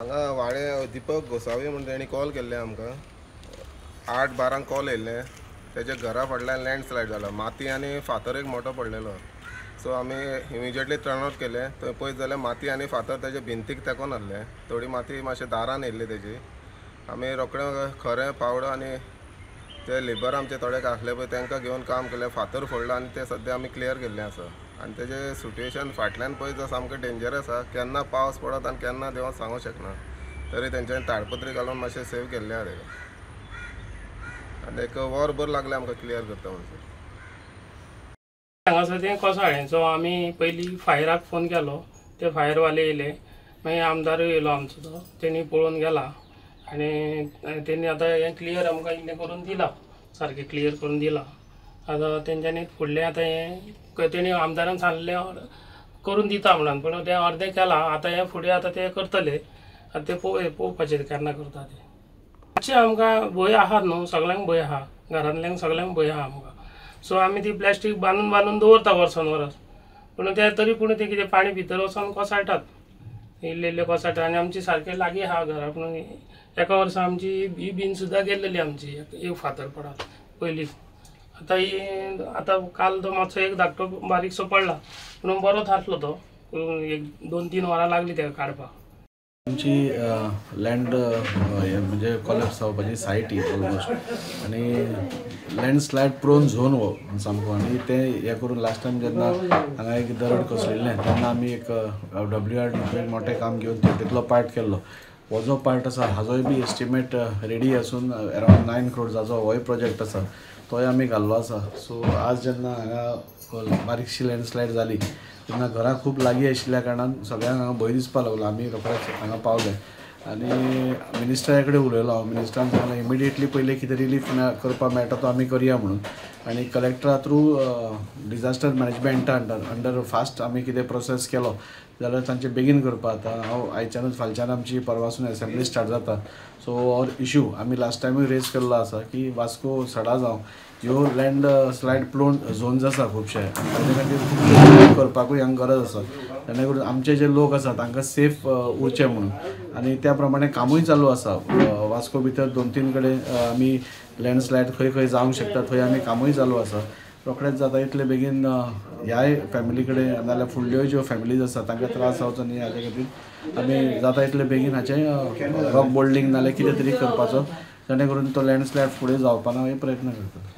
हांगा वाडे दीपक गोसावी म्हणून तेणी कॉल केल्ले आमकां 8:12 कॉल येयल्ले. तेच्या घरा फाटल्यान लँडस्लायड जाला, माती आनी फातर एक मोठो पडलेलो. सो आमी इमिजिएटली टर्न आउट केले. थंय पळयत जाल्यार माती आनी फातर तेच्या भिंतीक तेंकोन आहले. थोडी माती मातशें दारान येयल्ली तेजी. आमी रोखडे खरें पावडो आनी ते लेबर आमचे थोडे आसले पळय तांकां घेवन काम केलें. फातर फोडला आनी ते सद्या आमी क्लियर केल्लें आसा. आनी तेजें सिट्युएशन फाटल्यान पळयत जाल्यार सामकें डेंजरस आसा. केन्ना पावस पडत आनी केन्ना देंवत सांगूंक शकना. तरी तेंच्यांनी ताडपत्री घालून मातशें सेव केल्लें आसा तेका. आनी एक वरभर लागलें आमकां क्लियर करता म्हणसर. हांगासर तें कोसळ्ळें. सो आमी पयलीं फायराक फोन केलो, ते फायरवाले येयले, मागीर आमदारूय येयलो आमचो, तो तेणी पळोवन गेला आनी तेणी आतां हें क्लियर आमकां इल्लें करून दिलां, सारकें क्लियर करून दिलां. आतां तेंच्यांनी फुडलें आतां हें तेणी आमदारान सांगलें करून दिता म्हणून, पूण तें अर्दें केलां. आतां हें फुडें आतां ते करतले. आतां ते पळोवपाचें केन्ना करता तें. मातशें आमकां भंय आहा न्हू, सगळ्यांक भंय आहा, घरांतल्यांक सगळ्यांक भंय आहा आमकां. सो आमी ती प्लास्टीक बांदून बांदून दवरता वर्सान वरस, पूण ते तरी पूण तें कितें पाणी भितर वचोन कोसळटात, इल्ले इल्ले कोसळटात. आनी आमची सारकें लागीं आहा घरा, पूण एका वर्सा आमची ही बीन सुद्दां गेल्लेली आमची, एक फातर पडत पयलीं. आतां ही आतां काल तो मातसो एक धाकटो बारीकसो पडला, पूण बरो थारलो तो, एक 2-3 वरां लागली तेका काडपाक. आमची लँड म्हणजे कॉलॅप्स जावपाची सायट ही ऑलमोस्ट, आनी लँडस्लायड प्रोन झोन हो सामको. आनी तें हें करून लास्ट टायम जेन्ना हांगा एक दरड कोसळिल्लें तेन्ना आमी एक WRD एक मोठें काम घेवन तितलो पार्ट केल्लो. हो जो पार्ट आसा हाजोय बी एस्टिमेट रेडी आसून अरावंड 9 crores होय प्रोजेक्ट आसा, तोय आमी घाल्लो आसा. सो आज जेन्ना हांगा बारीकशी लँडस्लायड जाली तेन्ना घरां खूब लागीं आशिल्ल्या कारणान सगळ्यांक हांगा भंय दिसपाक लागलो. आमी रोखडेच हांगा पावले आनी मिनिस्टरा कडेन उलयलो हांव. मिनिस्टरान सांगलें इमिडिएटली पयलीं कितें रिलीफ करपाक मेळटा तो आमी करया म्हणून. आनी कलेक्टरा थ्रू डिजास्टर मॅनेजमेंटा अंडर फास्ट आमी कितें प्रोसेस केलो जाल्यार तांचे बेगीन करपाक. आतां हांव आयच्यानूच फालच्यान आमची परवासून एसेंब्ली स्टार्ट जाता. सो हो इशू आमी लास्ट टायमूय रेज केल्लो आसा की वास्को सडा जावं ह्यो लँड स्लायड प्लोन झोन्स आसा खुबशे, आनी ताजे खातीर खूब करपाकूय हांगा गरज आसा, जेणे करून आमचे जे लोक आसा तांकां सेफ उरचें म्हणून. आनी त्या प्रमाणे कामूय चालू आसा. वास्को भितर 2-3 कडेन आमी लँडस्लायड खंय खंय जावंक शकता थंय आमी कामूय चालू आसा. रोखडेंच जाता इतले बेगीन ह्याय फॅमिली कडेन नाजाल्यार फुडल्यो ज्यो फॅमिलीज आसा तांकां त्रास जावचो न्ही हाजे खातीर आमी जाता इतले बेगीन हाचें रॉक बोल्डिंग नाजाल्यार कितें तरी करपाचो, जेणे करून तो लँडस्लायड फुडें जावपा ना हे प्रयत्न करता.